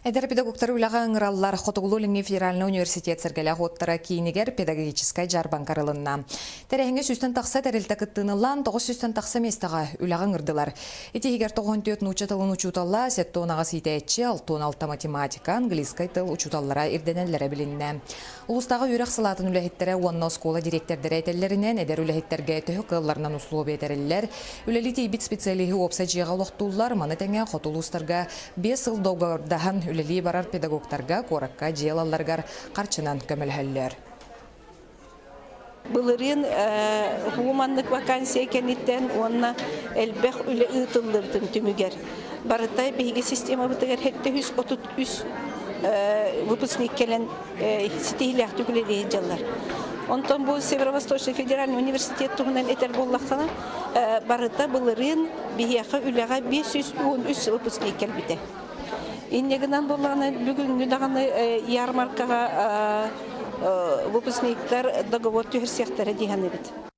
Эдэр педагогтары үлэҕэ ыҥыраллар. Хотугулуу-Илиҥҥи федеральнай университет сэргэлээх уоттара киинигэр педагогическай дьаарбаҥка арылынна. Тэрээһиҥҥэ сүүстэн тахса тэрилтэ кыттыыны ылан, 900-тэн тахса миэстэҕэ үлэҕэ ыҥырдылар. Ити иһигэр 94 нуучча тылын учуутала, 78 иитээччи, 66 математика, английскай тыл учууталлара ирдэнэллэрэ билиннэ. Улуустааҕы үөрэх салаатын үлэһиттэрэ уонна оскуола дириэктэрдэрэ этэллэринэн, эдэр үлэһиттэргэ төһө кыалларынан услуобуйа тэриллэр, үлэлии тиийбит специалиһы уопсай дьиэҕэ олохтууллар, маны тэҥэ хоту улуустарга 5 сыл договордаһан үлэлии барар педагогтарга куоракка дьиэ ылалларыгар харчынан көмөлөһөллөр. Былырыын уһуу вакансия кэнниттэн уонна элбэх үлэ ыытыллыбытын түмүгэр барыта биһиги системабытыгар 733 выпускник кэлэн ситиһилээхтик үлэлии сылдьаллар. Онтон бу Северо-Восточный федеральный университет туһунан этэр буоллаххына, барыта былырыын биһиэхэ үлэҕэ 513 выпускник кэлбитэ. Инньэ гынан буоллаҕына бүгүҥҥү даҕаны ярмаркаҕа выпускниктар договор түһэрсиэхтэрэ дии саныыбыт.